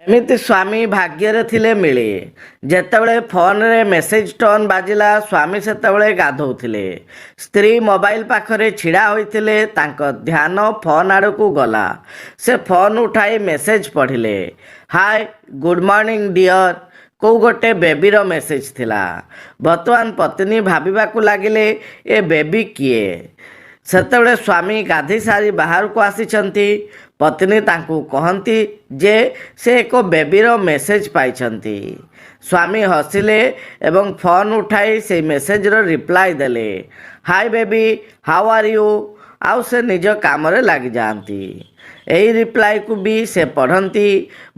ଏମିତି ସ୍ୱାମୀ ଭାଗ୍ୟରେ ଥିଲେ ମିଳେ। ଯେତେବେଳେ ଫୋନରେ ମେସେଜ ଟୋନ୍ ବାଜିଲା, ସ୍ୱାମୀ ସେତେବେଳେ ଗାଧୋଉଥିଲେ। ସ୍ତ୍ରୀ ମୋବାଇଲ ପାଖରେ ଛିଡ଼ା ହୋଇଥିଲେ। ତାଙ୍କ ଧ୍ୟାନ ଫୋନ୍ ଆଡ଼କୁ ଗଲା। ସେ ଫୋନ୍ ଉଠାଇ ମେସେଜ ପଢ଼ିଲେ, "ହାଏ, ଗୁଡ୍ ମର୍ଣ୍ଣିଂ ଡିଅର୍।" କୋଉ ଗୋଟେ ବେବିର ମେସେଜ ଥିଲା। ବର୍ତ୍ତମାନ ପତ୍ନୀ ଭାବିବାକୁ ଲାଗିଲେ, ଏ ବେବି କିଏ? ସେତେବେଳେ ସ୍ୱାମୀ ଗାଧୋଇ ସାରି ବାହାରକୁ ଆସିଛନ୍ତି। ପତ୍ନୀ ତାଙ୍କୁ କହନ୍ତି ଯେ ସେ ଏକ ବେବିର ମେସେଜ ପାଇଛନ୍ତି। ସ୍ୱାମୀ ହସିଲେ ଏବଂ ଫୋନ୍ ଉଠାଇ ସେଇ ମେସେଜର ରିପ୍ଲାଏ ଦେଲେ, "Hi baby, how are you?" ଆଉ ସେ ନିଜ କାମରେ ଲାଗିଯାଆନ୍ତି। ଏହି ରିପ୍ଲାଏକୁ ବି ସେ ପଢ଼ନ୍ତି।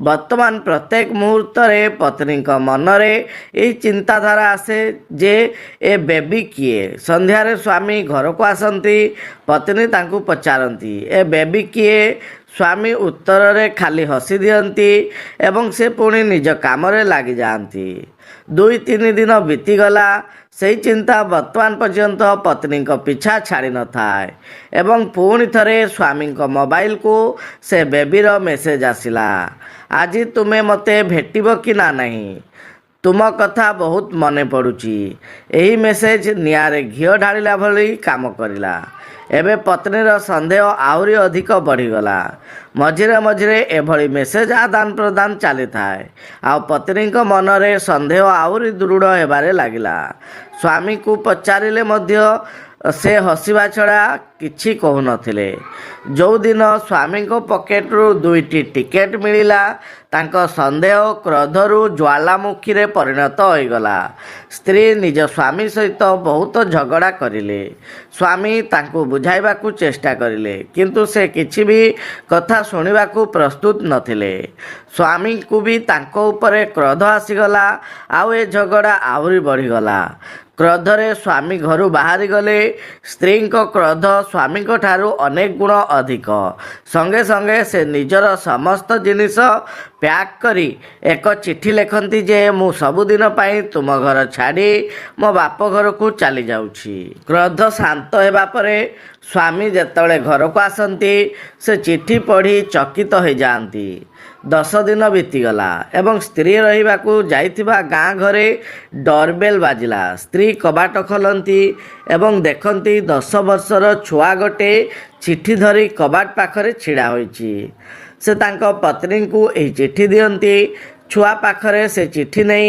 ବର୍ତ୍ତମାନ ପ୍ରତ୍ୟେକ ମୁହୂର୍ତ୍ତରେ ପତ୍ନୀଙ୍କ ମନରେ ଏହି ଚିନ୍ତାଧାରା ଆସେ ଯେ ଏ ବେବି କିଏ? ସନ୍ଧ୍ୟାରେ ସ୍ୱାମୀ ଘରକୁ ଆସନ୍ତି। ପତ୍ନୀ ତାଙ୍କୁ ପଚାରନ୍ତି, "ଏ ବେବି କିଏ?" ସ୍ୱାମୀ ଉତ୍ତରରେ ଖାଲି ହସି ଦିଅନ୍ତି ଏବଂ ସେ ପୁଣି ନିଜ କାମରେ ଲାଗିଯାଆନ୍ତି। 2-3 ଦିନ ବିତିଗଲା। ସେଇ ଚିନ୍ତା ବର୍ତ୍ତମାନ ପର୍ଯ୍ୟନ୍ତ ପତ୍ନୀଙ୍କ ପିଛା ଛାଡ଼ି ନଥାଏ ଏବଂ ପୁଣି ଥରେ ସ୍ୱାମୀଙ୍କ ମୋବାଇଲକୁ ସେ ବେବିର ମେସେଜ ଆସିଲା, "ଆଜି ତୁମେ ମୋତେ ଭେଟିବ କି ନା ନାହିଁ? ତୁମ କଥା ବହୁତ ମନେ ପଡ଼ୁଛି।" ଏହି ମେସେଜ ନିଆଁରେ ଘିଅ ଢାଳିଲା ଭଳି କାମ କରିଲା। ଏବେ ପତ୍ନୀର ସନ୍ଦେହ ଆହୁରି ଅଧିକ ବଢ଼ିଗଲା। ମଝିରେ ମଝିରେ ଏଭଳି ମେସେଜ ଆଦାନ ପ୍ରଦାନ ଚାଲିଥାଏ ଆଉ ପତ୍ନୀଙ୍କ ମନରେ ସନ୍ଦେହ ଆହୁରି ଦୃଢ଼ ହେବାରେ ଲାଗିଲା। ସ୍ୱାମୀକୁ ପଚାରିଲେ ମଧ୍ୟ ସେ ହସିବା ଛଡ଼ା କିଛି କହୁନଥିଲେ। ଯେଉଁଦିନ ସ୍ୱାମୀଙ୍କ ପକେଟରୁ ଦୁଇଟି ଟିକେଟ୍ ମିଳିଲା, ତାଙ୍କ ସନ୍ଦେହ କ୍ରୋଧରୁ ଜ୍ୱାଳାମୁଖୀରେ ପରିଣତ ହୋଇଗଲା। ସ୍ତ୍ରୀ ନିଜ ସ୍ୱାମୀ ସହିତ ବହୁତ ଝଗଡ଼ା କରିଲେ। ସ୍ୱାମୀ ତାଙ୍କୁ ବୁଝାଇବାକୁ ଚେଷ୍ଟା କରିଲେ, କିନ୍ତୁ ସେ କିଛି ବି କଥା ଶୁଣିବାକୁ ପ୍ରସ୍ତୁତ ନଥିଲେ। ସ୍ୱାମୀଙ୍କୁ ବି ତାଙ୍କ ଉପରେ କ୍ରୋଧ ଆସିଗଲା ଆଉ ଏ ଝଗଡ଼ା ଆହୁରି ବଢ଼ିଗଲା। କ୍ରୋଧରେ ସ୍ୱାମୀ ଘରୁ ବାହାରିଗଲେ। ସ୍ତ୍ରୀଙ୍କ କ୍ରୋଧ ସ୍ୱାମୀଙ୍କ ଠାରୁ ଅନେକ ଗୁଣ ଅଧିକ। ସଙ୍ଗେ ସଙ୍ଗେ ସେ ନିଜର ସମସ୍ତ ଜିନିଷ ପ୍ୟାକ୍ କରି ଏକ ଚିଠି ଲେଖନ୍ତି ଯେ ମୁଁ ସବୁଦିନ ପାଇଁ ତୁମ ଘର ଛାଡ଼ି ମୋ ବାପ ଘରକୁ ଚାଲି ଯାଉଛି। କ୍ରୋଧ ଶାନ୍ତ ହେବା ପରେ ସ୍ୱାମୀ ଯେତେବେଳେ ଘରକୁ ଆସନ୍ତି, ସେ ଚିଠି ପଢ଼ି ଚକିତ ହୋଇଯାଆନ୍ତି। 10 ଦିନ ବିତିଗଲା ଏବଂ ସ୍ତ୍ରୀ ରହିବାକୁ ଯାଇଥିବା ଗାଁ ଘରେ ଡୋରବେଲ୍ ବାଜିଲା। ସ୍ତ୍ରୀ କବାଟ ଖୋଲନ୍ତି ଏବଂ ଦେଖନ୍ତି, 10 ବର୍ଷର ଛୁଆ ଗୋଟେ ଚିଠି ଧରି କବାଟ ପାଖରେ ଛିଡ଼ା ହୋଇଛି। ସେ ତାଙ୍କ ପତ୍ନୀଙ୍କୁ ଏହି ଚିଠି ଦିଅନ୍ତି। ଛୁଆ ପାଖରେ ସେ ଚିଠି ନେଇ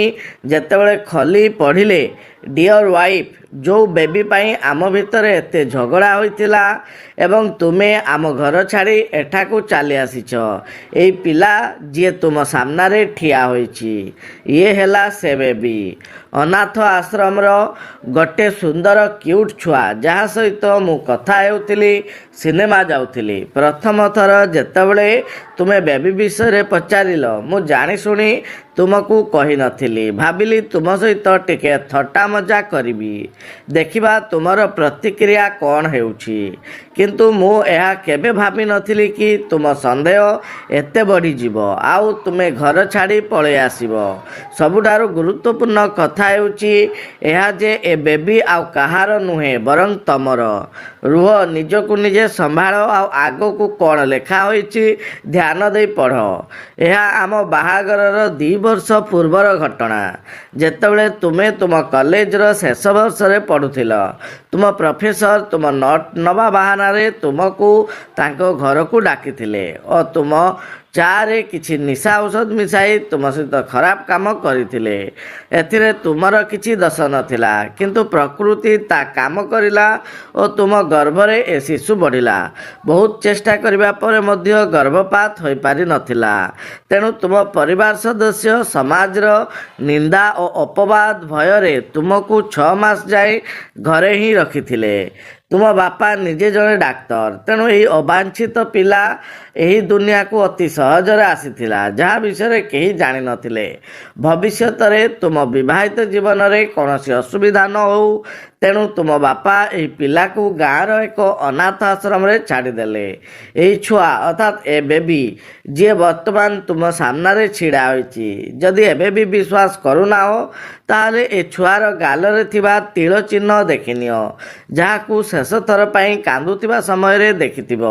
ଯେତେବେଳେ ଖୋଲି ପଢ଼ିଲେ, "ଡିଅର୍ ୱାଇଫ୍, ଯେଉଁ ବେବି ପାଇଁ ଆମ ଭିତରେ ଏତେ ଝଗଡ଼ା ହୋଇଥିଲା ଏବଂ ତୁମେ ଆମ ଘର ଛାଡ଼ି ଏଠାକୁ ଚାଲି ଆସିଛ, ଏଇ ପିଲା ଯିଏ ତୁମ ସାମ୍ନାରେ ଠିଆ ହୋଇଛି, ଇଏ ହେଲା ସେ ବେବି। ଅନାଥ ଆଶ୍ରମର ଗୋଟେ ସୁନ୍ଦର କ୍ୟୁଟ୍ ଛୁଆ, ଯାହା ସହିତ ମୁଁ କଥା ହେଉଥିଲି, ସିନେମା ଯାଉଥିଲି। ପ୍ରଥମ ଥର ଯେତେବେଳେ ତୁମେ ବେବି ବିଷୟରେ ପଚାରିଲ, ମୁଁ ଜାଣିଶୁଣି ତୁମକୁ କହିନଥିଲି। ଭାବିଲି ତୁମ ସହିତ ଟିକେ ଥଟ୍ଟା ମଜା କରିବି, ଦେଖିବା ତୁମର ପ୍ରତିକ୍ରିୟା କ'ଣ ହେଉଛି। କିନ୍ତୁ ମୁଁ ଏହା କେବେ ଭାବିନଥିଲି କି ତୁମ ସନ୍ଦେହ ଏତେ ବଢ଼ିଯିବ ଆଉ ତୁମେ ଘର ଛାଡ଼ି ପଳେଇ ଆସିବ। ସବୁଠାରୁ ଗୁରୁତ୍ୱପୂର୍ଣ୍ଣ କଥା ହେଉଛି ଏହା ଯେ ଏ ବେବି ଆଉ କାହାର ନୁହେଁ, ବରଂ ତମର। ରୁହ, ନିଜକୁ ନିଜେ ସମ୍ଭାଳ ଆଉ ଆଗକୁ କ'ଣ ଲେଖା ହୋଇଛି ଧ୍ୟାନ ଦେଇ ପଢ଼। ଏହା ଆମ ବାହାଘରର 2 ବର୍ଷ ପୂର୍ବର ଘଟଣା, ଯେତେବେଳେ ତୁମେ ତୁମ କଲେଜର ଶେଷ ବର୍ଷରେ ପଢ଼ୁଥିଲ। ତୁମ ପ୍ରଫେସର ତୁମ ନୋଟ୍ ନେବା ବାହାନାରେ ତୁମକୁ ତାଙ୍କ ଘରକୁ ଡାକିଥିଲେ ଓ ତୁମ ଚାରେ କିଛି ନିଶା ଔଷଧ ମିଶାଇ ତୁମ ସହିତ ଖରାପ କାମ କରିଥିଲେ। ଏଥିରେ ତୁମର କିଛି ଦୋଷ ନଥିଲା, କିନ୍ତୁ ପ୍ରକୃତି ତା କାମ କରିଲା ଓ ତୁମ ଗର୍ଭରେ ଏ ଶିଶୁ ବଢ଼ିଲା। ବହୁତ ଚେଷ୍ଟା କରିବା ପରେ ମଧ୍ୟ ଗର୍ଭପାତ ହୋଇପାରିନଥିଲା। ତେଣୁ ତୁମ ପରିବାର ସଦସ୍ୟ, ସମାଜର ନିନ୍ଦା ଓ ଅପବାଦ ଭୟରେ ତୁମକୁ 6 ମାସ ଯାଏ ଘରେ ହିଁ ରଖିଥିଲେ। ତୁମ ବାପା ନିଜେ ଜଣେ ଡାକ୍ତର। ତେଣୁ ଏହି ଅବାଞ୍ଛିତ ପିଲା ଏହି ଦୁନିଆକୁ ଅତି ସହଜରେ ଆସିଥିଲା, ଯାହା ବିଷୟରେ କେହି ଜାଣିନଥିଲେ। ଭବିଷ୍ୟତରେ ତୁମ ବିବାହିତ ଜୀବନରେ କୌଣସି ଅସୁବିଧା ନ ହେଉ, ତେଣୁ ତୁମ ବାପା ଏହି ପିଲାକୁ ଗାଁର ଏକ ଅନାଥ ଆଶ୍ରମରେ ଛାଡ଼ିଦେଲେ। ଏହି ଛୁଆ, ଅର୍ଥାତ୍ ଏ ବେବି, ଯିଏ ବର୍ତ୍ତମାନ ତୁମ ସାମ୍ନାରେ ଛିଡ଼ା ହୋଇଛି। ଯଦି ଏବେ ବି ବିଶ୍ୱାସ କରୁନାହ, ତାହେଲେ ଏ ଛୁଆର ଗାଲରେ ଥିବା ତିଳ ଚିହ୍ନ ଦେଖିନିଅ, ଯାହାକୁ ଶେଷ ଶେଷ ଥର ପାଇଁ କାନ୍ଦୁଥିବା ସମୟରେ ଦେଖିଥିବ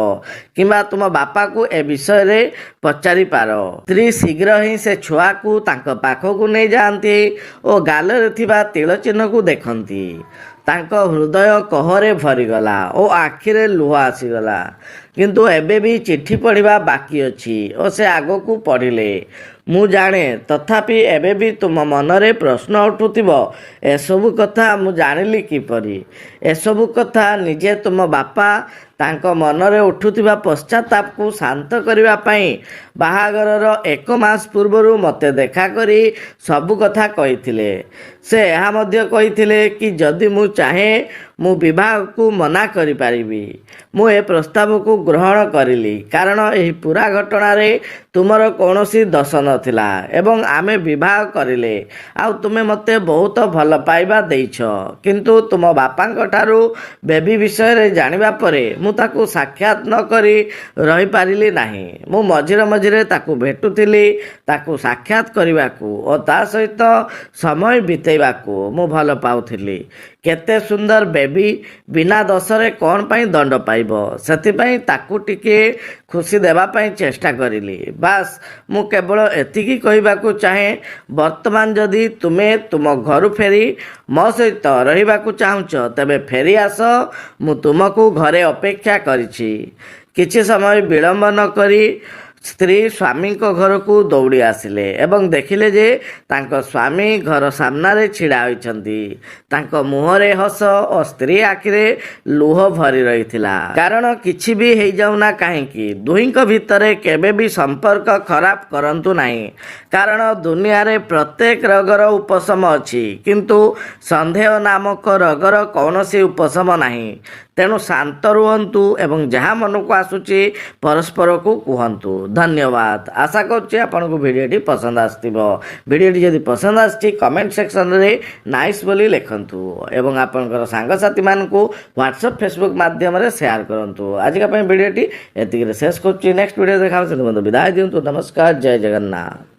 କିମ୍ବା ତୁମ ବାପାକୁ ଏ ବିଷୟରେ ପଚାରିପାର। ସ୍ତ୍ରୀ ଶୀଘ୍ର ହିଁ ସେ ଛୁଆକୁ ତାଙ୍କ ପାଖକୁ ନେଇଯାଆନ୍ତି ଓ ଗାଲରେ ଥିବା ତିଳ ଚିହ୍ନକୁ ଦେଖନ୍ତି। ତାଙ୍କ ହୃଦୟ କୋହରେ ଭରିଗଲା ଓ ଆଖିରେ ଲୁହ ଆସିଗଲା। କିନ୍ତୁ ଏବେ ବି ଚିଠି ପଢ଼ିବା ବାକି ଅଛି ଓ ସେ ଆଗକୁ ପଢ଼ିଲେ, ମୁଁ ଜାଣେ, ତଥାପି ଏବେ ବି ତୁମ ମନରେ ପ୍ରଶ୍ନ ଉଠୁଥିବ, ଏସବୁ କଥା ମୁଁ ଜାଣିଲି କିପରି? ଏସବୁ କଥା ନିଜେ ତୁମ ବାପା ତାଙ୍କ ମନରେ ଉଠୁଥିବା ପଶ୍ଚାତାପକୁ ଶାନ୍ତ କରିବା ପାଇଁ ବାହାଘରର ଏକ ମାସ ପୂର୍ବରୁ ମୋତେ ଦେଖା କରି ସବୁ କଥା କହିଥିଲେ। ସେ ଏହା ମଧ୍ୟ କହିଥିଲେ କି ଯଦି ମୁଁ ଚାହେଁ, ମୁଁ ବିବାହକୁ ମନା କରିପାରିବି। ମୁଁ ଏ ପ୍ରସ୍ତାବକୁ ଗ୍ରହଣ କରିଲି, କାରଣ ଏହି ପୂରା ଘଟଣାରେ ତୁମର କୌଣସି ଦୋଷ ନଥିଲା ଏବଂ ଆମେ ବିବାହ କରିଲେ ଆଉ ତୁମେ ମୋତେ ବହୁତ ଭଲ ପାଇବା ଦେଇଛ। କିନ୍ତୁ ତୁମ ବାପାଙ୍କ ଠାରୁ ବେବି ବିଷୟରେ ଜାଣିବା ପରେ ମୁଁ ତାକୁ ସାକ୍ଷାତ ନ କରି ରହିପାରିଲି ନାହିଁ। ମୁଁ ମଝିରେ ମଝିରେ ତାକୁ ଭେଟୁଥିଲି। ତାକୁ ସାକ୍ଷାତ କରିବାକୁ ଓ ତା ସହିତ ସମୟ ବିତେଇବାକୁ ମୁଁ ଭଲ ପାଉଥିଲି। କେତେ ସୁନ୍ଦର ବେବି ବିନା ଦୋଷରେ କ'ଣ ପାଇଁ ଦଣ୍ଡ ପାଇବ? ସେଥିପାଇଁ ତାକୁ ଟିକିଏ ଖୁସି ଦେବା ପାଇଁ ଚେଷ୍ଟା କରିଲି। ବାସ୍, ମୁଁ କେବଳ ଏତିକି କହିବାକୁ ଚାହେଁ, ବର୍ତ୍ତମାନ ଯଦି ତୁମେ ତୁମ ଘରୁ ଫେରି ମୋ ସହିତ ରହିବାକୁ ଚାହୁଁଛ, ତେବେ ଫେରି ଆସ। ମୁଁ ତୁମକୁ ଘରେ ଅପେକ୍ଷା କରିଛି। କିଛି ସମୟ ବିଳମ୍ବ ନ କରି ସ୍ତ୍ରୀ ସ୍ୱାମୀଙ୍କ ଘରକୁ ଦୌଡ଼ି ଆସିଲେ ଏବଂ ଦେଖିଲେ ଯେ ତାଙ୍କ ସ୍ୱାମୀ ଘର ସାମ୍ନାରେ ଛିଡ଼ା ହୋଇଛନ୍ତି। ତାଙ୍କ ମୁହଁରେ ହସ ଓ ସ୍ତ୍ରୀ ଆଖିରେ ଲୁହ ଭରି ରହିଥିଲା। କାରଣ କିଛି ବି ହେଇଯାଉ ନା କାହିଁକି, ଦୁହିଁଙ୍କ ଭିତରେ କେବେ ବି ସମ୍ପର୍କ ଖରାପ କରନ୍ତୁ ନାହିଁ। କାରଣ ଦୁନିଆରେ ପ୍ରତ୍ୟେକ ରୋଗର ଉପଶମ ଅଛି, କିନ୍ତୁ ସନ୍ଦେହ ନାମକ ରୋଗର କୌଣସି ଉପଶମ ନାହିଁ। ତେଣୁ ଶାନ୍ତ ରୁହନ୍ତୁ ଏବଂ ଯାହା ମନକୁ ଆସୁଛି ପରସ୍ପରକୁ କୁହନ୍ତୁ। ଧନ୍ୟବାଦ। ଆଶା କରୁଛି ଆପଣଙ୍କୁ ଭିଡ଼ିଓଟି ପସନ୍ଦ ଆସିଥିବ। ଭିଡ଼ିଓଟି ଯଦି ପସନ୍ଦ ଆସିଛି, କମେଣ୍ଟ ସେକ୍ସନରେ ନାଇସ୍ ବୋଲି ଲେଖନ୍ତୁ ଏବଂ ଆପଣଙ୍କର ସାଙ୍ଗସାଥିମାନଙ୍କୁ ହ୍ୱାଟ୍ସଆପ୍, ଫେସବୁକ୍ ମାଧ୍ୟମରେ ସେୟାର କରନ୍ତୁ। ଆଜିକା ପାଇଁ ଭିଡ଼ିଓଟି ଏତିକିରେ ଶେଷ କରୁଛି। ନେକ୍ସଟ ଭିଡ଼ିଓ ଦେଖା, ବିଦାୟ ଦିଅନ୍ତୁ। ନମସ୍କାର, ଜୟ ଜଗନ୍ନାଥ।